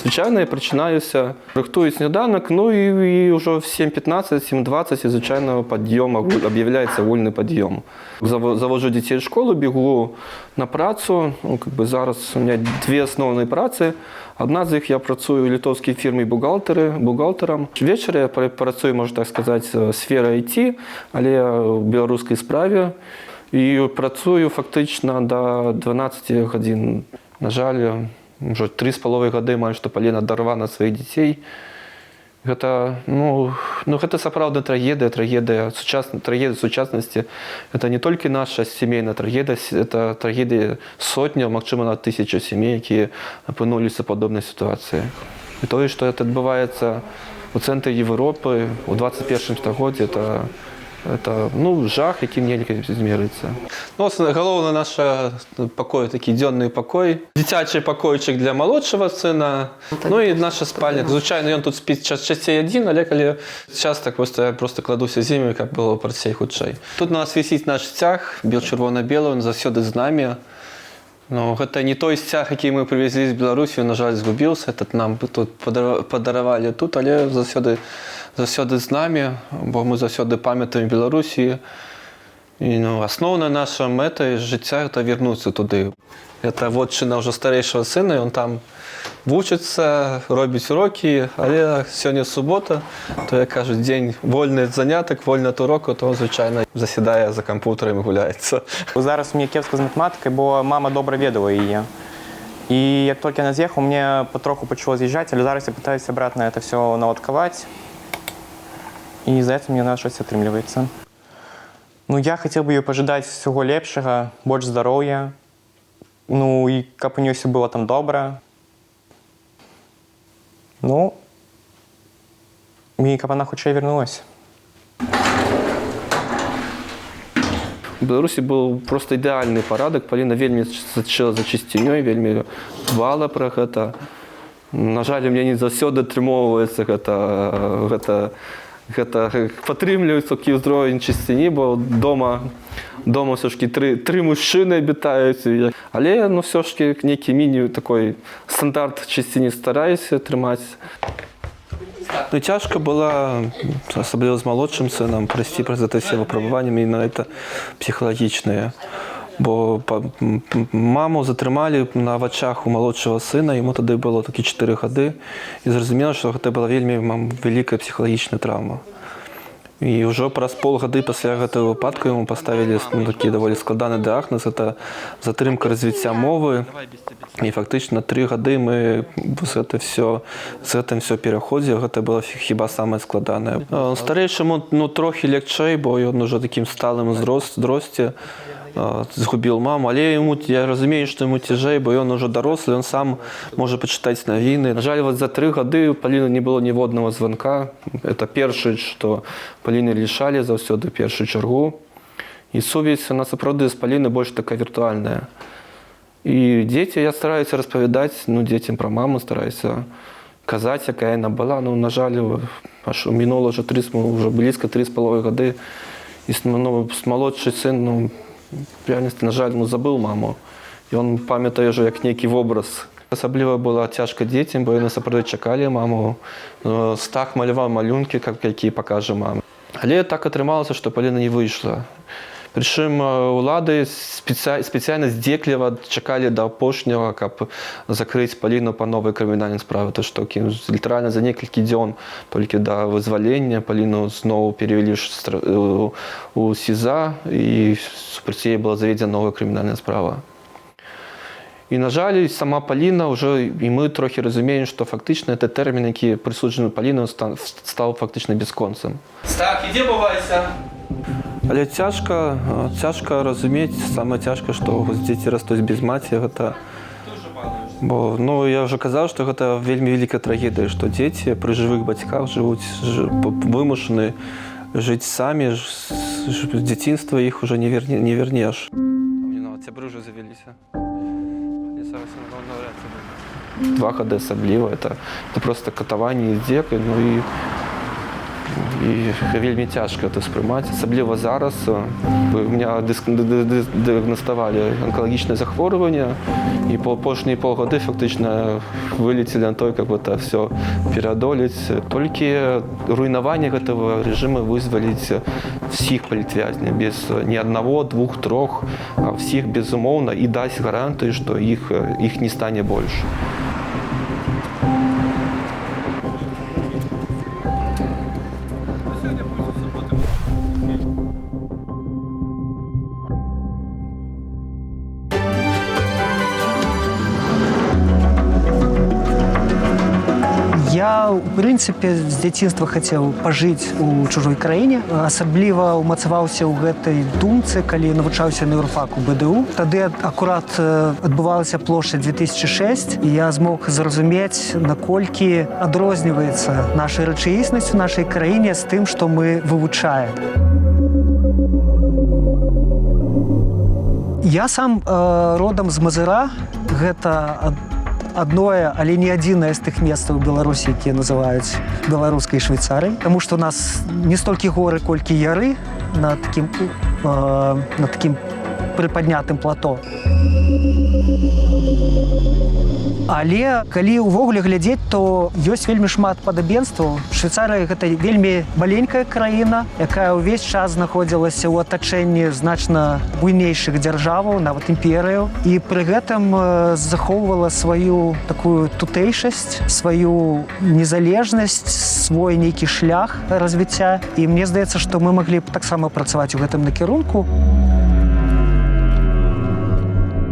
Звычайна, я прачынаюся, рыхтую сняданак, ну і ўжо в 7:15, 7:20, звычайна, пад'ём, аб'яўляецца агульны пад'ём. Завожу дзяцей у школу, бегу на працу. Ну, как бы зараз у меня две асноўныя працы. Адна з іх — я працую ў літоўскай фірме бухгалтарам. Вечара я працую, можна так сказаць, сфера IT, але ў беларускай справе. І працую фактычна да 12 гадзін. На жаль, ўжо 3,5 гады маю, што Паліна адарвана ад сваіх дзяцей. Гэта, ну, гэта сапраўдна трагедыя, трагедыя, трагедыя сучаснасці. Это не толькі наша сямейная трагедыя, это трагедыя сотняў, магчыма, на тысячу сямей, якія апынуліся ў падобнай сітуацыі. І тое, што это адбываецца у цэнтры Европы у 21 стагоддзі, это, ну, жах, якім нельга змірыцца. Ну, галоўна наша пакой, такі дзённы пакой. Дзіцячы пакойчык для малодшага сына. Ну і наша спальня. Звычайна, ён тут спіць часцей адзін, але калі часта просто я просто кладуся з імі, каб было прасцей, хутчэй. Тут у нас вісіць наш сцяг, бел-чырвона-белы, он заўсёды з намі. Ну, гэта не той сцяг, які мы прывезлі з Беларусі, ён, на жаль, згубіўся. Этот нам тут падаравалі тут, але заўсёды з намі, бо мы заўсёды памятаем Беларусі. І, ну, асноўная наша мэта жыцця — это вярнуцца туды. Это вотчына ўжо старэйшага сына, ён там вучыцца, робіць урокі, але сёння субота, то, як кажуць, дзень вольны ад занятак, вольны ад уроку, то звычайна засядае за кампутарам і гуляецца. Зараз мне кепска з матэматыкай, бо мама добра ведала яе. І як толькі яна з'ехала, мне патроху пачало з'язджаць, але зараз я пытаюсь обратно это все наладкаваць. І за это мне на щось атрымліваецца. Ну, я хацеў бы ёй пажадаць усяго лепшага, больш здароўя. Ну і каб у нее все было там добра. Ну, і каб она хутчэй вярнулася. У Беларусі быў просто ідэальны парадак. Паліна вельмі сачыла за чысцінёй, вельмі дбала пра гэта. На жаль, у мяне не заўсёды атрымоўваецца гэта падтрымліваць такі ўзровень чысціні, бо дома ўсё ж таки тры мужчыны абітаюць. Але, ну, ўсё ж таки нейкі міні такой стандарт чысціні стараюся трымаць. Ну, цяжка было, асабліва з малодшым сынам, прайсці праз гэта все выпрабаванні, именно это псіхалагічныя. Бо маму затрымалі на вачах у малодшага сына, яму тады было такі 4 гады, і зразумела, што гэта была вельмі вялікая псіхалагічная траўма. І ўжо праз полгады пасля гэтага выпадку яму паставілі, ну, такі даволі складаны дыагназ, это затрымка развіцця мовы. І фактычна 3 гады мы з гэтым все пераходзіў, гэта было хіба самае складанае. Старэйшаму, ну, трохі лягчэй, бо ён ужо такім сталым узросце згубіў маму, але яму, я разумею, што яму цяжэй, бо ён ужо дарослы, ён сам можа пачытаць навіны. На жаль, вот за 3 гады у Паліны не было ніводнага званка. Это першае, што Паліны лішалі заўсёды першую чаргу. І сувязь у нас сапраўды з Палінай больш такая віртуальная. І дзеці, я стараюся распавядаць, ну, дзецям пра маму, стараюся казаць, якая яна была. Ну, на жаль, аж мінула ўжо тры, ўжо блізка 3,5 гады. І ну, малодшы сын, ну, в рэальнасці, на жаль, ну, забыў маму. Ён памятае ўжо як нейкі вобраз. Асабліва было цяжка дзецям, бо яны сапраўды чакалі маму. Ну, Стах маляваў малюнкі, якія пакажа маме. Але так атрымалася, што Паліна не выйшла. Прычым улады спецыяльна здзекліва чакалі да апошняга, каб закрыць Паліну па новай крымінальнай справе, то што літаральна за некалькі дзён толькі да вызвалення Паліну зноў перавялі у СІЗА, і супраць яе была заведзена новая крымінальная справа. І, на жаль, сама Паліна ўжо, і мы трохі разумеем, што фактычна гэты тэрмін, які прысуджаны Паліну, стаў фактычна бясконцым. Так, ідзе, бывайся. Але цяжка разумець, самае цяжка, што вось дзеці растуць без маці, гэта. Бо, ну, я ўжо казаў, што гэта вельмі вялікая трагедыя, што дзеці пры жывых бацьках жывуць, вымушаны жыць самі, з дзяцінства іх уже не вернеш. Мне нават сябры ўжо завяліся. 2 гады асабліва, это просто катаванне і здзек, ну і І вельмі цяжка это спрымаць, асабліва зараз. У меня дыягнаставалі анкалагічнае захворванне, і по апошнія паўгады фактычна вылецелі на той, как это все пераадолець. Толькі руйнаванне гэтага рэжыма вызваліць всіх палітвязняў без ні аднаго, двух, трох, а всіх безумоўна, і дасць гарантыю, што іх не стане больш. Я, у прынцыпе, з дзяцінства хацеў пажыць у чужой краіне. Асабліва ўмацаваўся ў гэтай думцы, калі навучаўся на юрфаку БДУ. Тады акурат адбывалася плошча 2006, і я змог зразумець, наколькі адрозніваецца наша рэчаіснасць у нашай краіне з тым, што мы вывучаем. Я сам родам з Мазыра, гэта адное, але не адзінае з тых месцаў у Беларусі, якія называюць беларускай Швейцарыяй, таму што у нас не столькі горы, колькі яры на такім прыпаднятым плато. Але калі ўвогуле глядзець, то ёсць вельмі шмат падабенстваў. Швейцарыя гэта вельмі маленькая краіна, якая ўвесь час знаходзілася ў атачэнні значна буйнейшых дзяржаваў, нават імперыяў, і пры гэтым захоўвала сваю такую тутэйшасць, сваю незалежнасць, свой нейкі шлях развіцця. І мне здаецца, што мы маглі б таксама працаваць у гэтым накірунку.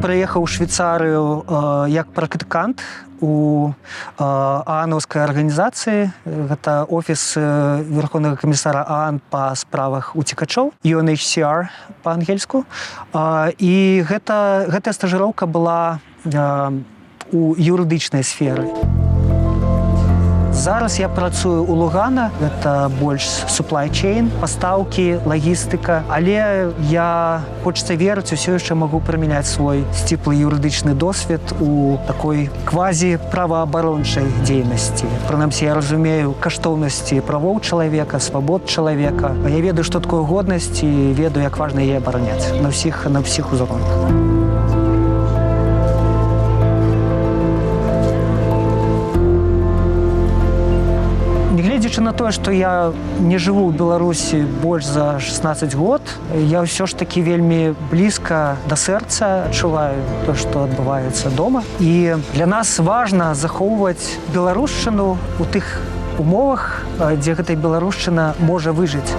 Прыехаў у Швейцарыю як практыкант у ААНаўскай арганізацыі. Гэта офіс Верховнага камісара ААН па справах уцекачоў, UNHCR па-ангельску. І гэтая стажыроўка была у юрыдычнай сферы. Зараз я працую ў Лугана, гэта больш supply chain, пастаўкі, лагістыка, але я, хочацца верыць, усё яшчэ магу прымяняць свой сціплы юрыдычны досвед у такой квазі-праваабарончай дзейнасці. Прынамсі, я разумею каштоўнасці правоў чалавека, свабод чалавека. Я ведаю, што такое годнасць, і ведаю, як важна яе абараняць на ўсіх узроўнях. Нягледзячы на тое, што я не жыву ў Беларусі больш за 16 год, я ўсё ж такі вельмі блізка да сэрца адчуваю то, што адбываецца дома. І для нас важна захоўваць беларушчыну у тых умовах, дзе гэтая беларушчына можа выжыць.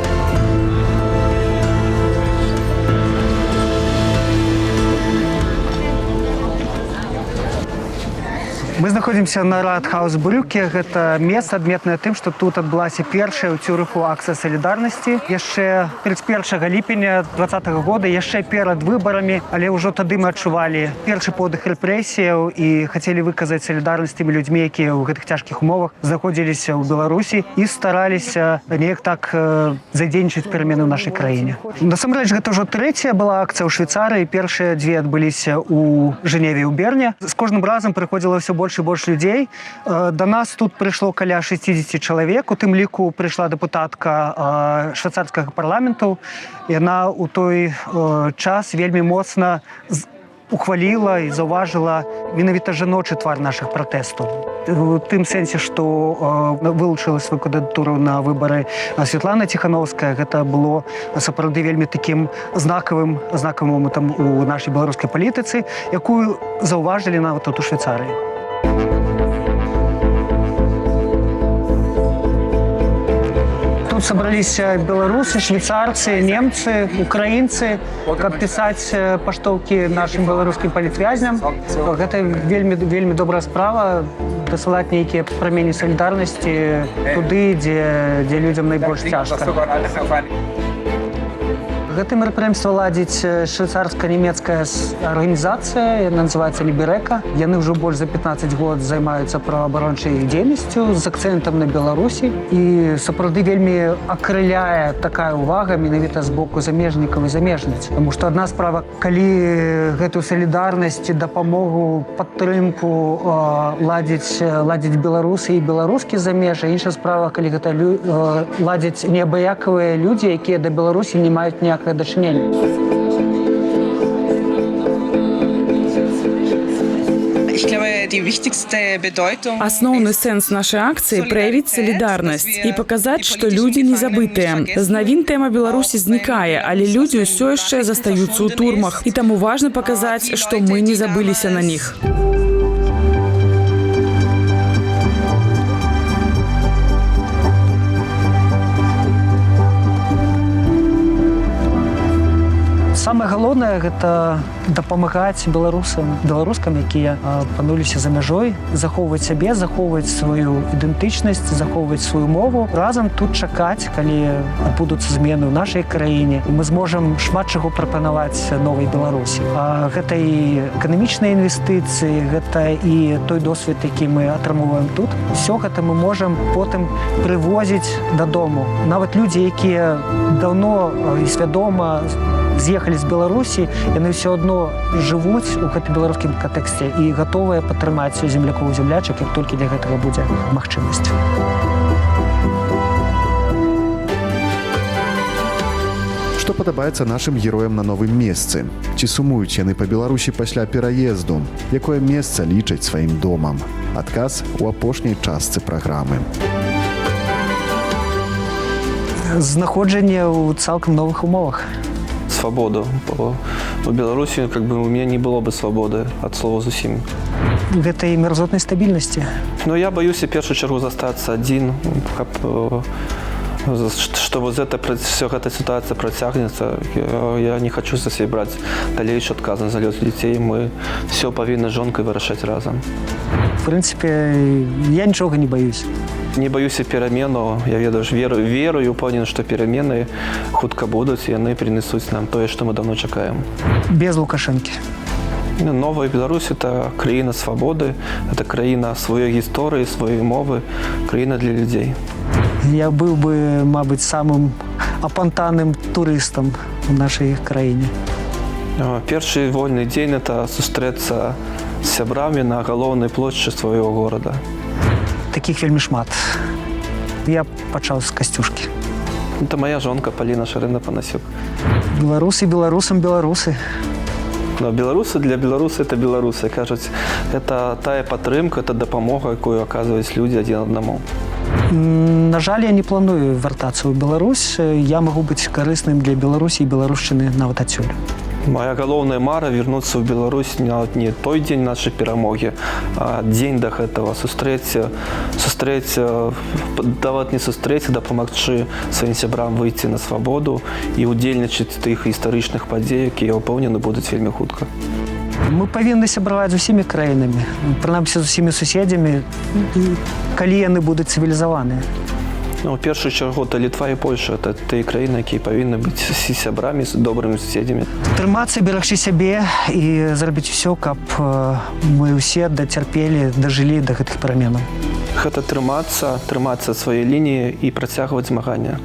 Мы знаходзімся на Ратхаус-Брюке. Гэта месца адметнае тым, што тут адбылася першая ў Цюрыху акцыя салідарнасці. Яшчэ 31 ліпеня двадцатого года, яшчэ перад выбарамі, але ўжо тады мы адчувалі першы подых рэпрэсіяў і хацелі выказаць салідарнасць тымі людзьмі, якія ў гэтых цяжкіх умовах знаходзіліся ў Беларусі і стараліся неяк так задзейнічаць перамены ў нашай краіне. Насамрэч, гэта ўжо трэцяя была акцыя ў Швейцарыі. Першыя дзве адбыліся ў Жэневе і ў Берне. З кожным разам прыходзіла ўсё больш і больш людзей. Да нас тут прыйшло каля 60 чалавек, у тым ліку прыйшла дэпутатка швейцарскага парламенту. Яна ў той час вельмі моцна ухваліла і заўважыла менавіта жаночы твар нашых пратэстаў. У тым сэнсе, што вылучыла сваю кандыдатуру на выбары Святлана Ціхановская, гэта было сапраўды вельмі такім знакавым момантам у нашай беларускай палітыцы, якую заўважылі нават тут у Швейцарыі. Тут сабраліся беларусы, швейцарцы, немцы, украінцы, каб пісаць паштоўкі нашым беларускім палітвязням. Гэта вельмі, вельмі добрая справа дасылаць нейкія прамені салідарнасці туды, дзе людзям найбольш цяжка. Гэта мерапрыемства ладзіць швейцарска-нямецкая арганізацыя, яна называецца «Ліберэка». Яны ўжо больш за 15 год займаюцца праваабарончай дзейнасцю з акцэнтам на Беларусі. І сапраўды вельмі акрыляе такая ўвага менавіта з боку замежнікаў і замежніц. Таму што адна справа, калі гэтую салідарнасць, дапамогу, падтрымку ладзіць беларусы і беларускі замежжа, іншая справа, калі гэта ладзяць неабыякавыя людзі, якія да Беларусі не маюць ніякага дачынення. Ich glaube, die wichtigste Bedeutung Асноўны сэнс нашай акцыі — праявіць салідарнасць і паказаць, што людзі не забытыя. З навін тэма Беларусі знікае, але людзі ўсё яшчэ застаюцца ў турмах. І таму важна паказаць, што мы не забыліся на них. Самае галоўнае — гэта дапамагаць беларусам, беларускам, якія апынуліся за мяжой, захоўваць сябе, захоўваць сваю ідэнтычнасць, захоўваць сваю мову. Разам тут чакаць, калі адбудуцца змены ў нашай краіне, і мы зможам шмат чаго прапанаваць новай Беларусі. А гэта і эканамічныя інвестыцыі, гэта і той досвед, які мы атрымоўваем тут. Усё гэта мы можам потым прывозіць дадому. Нават людзі, якія даўно і свядома з'ехалі з Беларусі, яны ўсё адно жывуць у гэтым беларускім кантэксце і гатовыя падтрымаць землякоў, землячак, як толькі для гэтага будзе магчымасць. Што падабаецца нашым героям на новым месцы? Ці сумуюць яны па Беларусі пасля пераезду? Якое месца лічаць сваім домам? Адказ у апошняй частцы праграмы. Знаходжанне ў цалкам новых умовах. Свабоду. Бо у Беларусі как бы у меня не было бы свабоды ад слова зусім. Гэтай мерзотнай стабільнасці. Но я боюсь в першую чаргу застацца адзін, каб что вот это все, эта ситуация працягнецца. Я не хочу за себе браць далейшую адказнасць за лёс дзяцей. Мы все павінны з жонкай вырашаць разам. В прынцыпе, я нічога не баюсь. Не баюся перамену. Я ведаю ж, веру і упэўнены, што перамены хутка будуць, і яны прынесуць нам тое, што мы давно чакаем. Без Лукашэнкі. Ну, новая Беларусь — это краіна свабоды, это краіна сваёй гісторыі, сваёй мовы, краіна для людзей. Я быў бы, мабыць, самым апантаным турыстам у нашай краіне. Першы вольны дзень — это сустрэцца з сябрамі на галоўнай плошчы свайго горада. Такіх вельмі шмат. Я пачаў з Касцюшкі. Это моя жонка Паліна Шарына Панасюк. Беларусы беларусам беларусы. Но беларусы для беларусы — это беларусы. Кажуць, это тая падтрымка, это дапамога, якую аказваюць людзі адзін аднаму. На жаль, я не планую вяртацца ў Беларусь. Я магу быць карысным для Беларусі і беларушчыны нават адсюль. Моя галоўная мара — вернуцца ў Беларусь нават не той дзень нашай перамогі, а дзень да гэтага, сустрэць, нават не сустрэць, а дапамагчы сваім сябрам выйсці на свабоду і удзельнічаць тых гістарычных падзей, якія, я ўпэўнены, будуць вельмі хутка. Мы павінны сябраваць з усімі краінамі, прынамсі з усімі суседзямі, калі яны будуць цывілізаваныя. Ну, у першую чаргу это Літва і Польша, это тыя краіны, якія павінны быць сябрамі, з добрымі суседзямі. Трымацца, берагчы сябе і зрабіць усё, каб мы ўсе дацярпелі, дажылі да гэтых пераменаў. Гэта трымацца, трымацца сваёй лініі і працягваць змагання.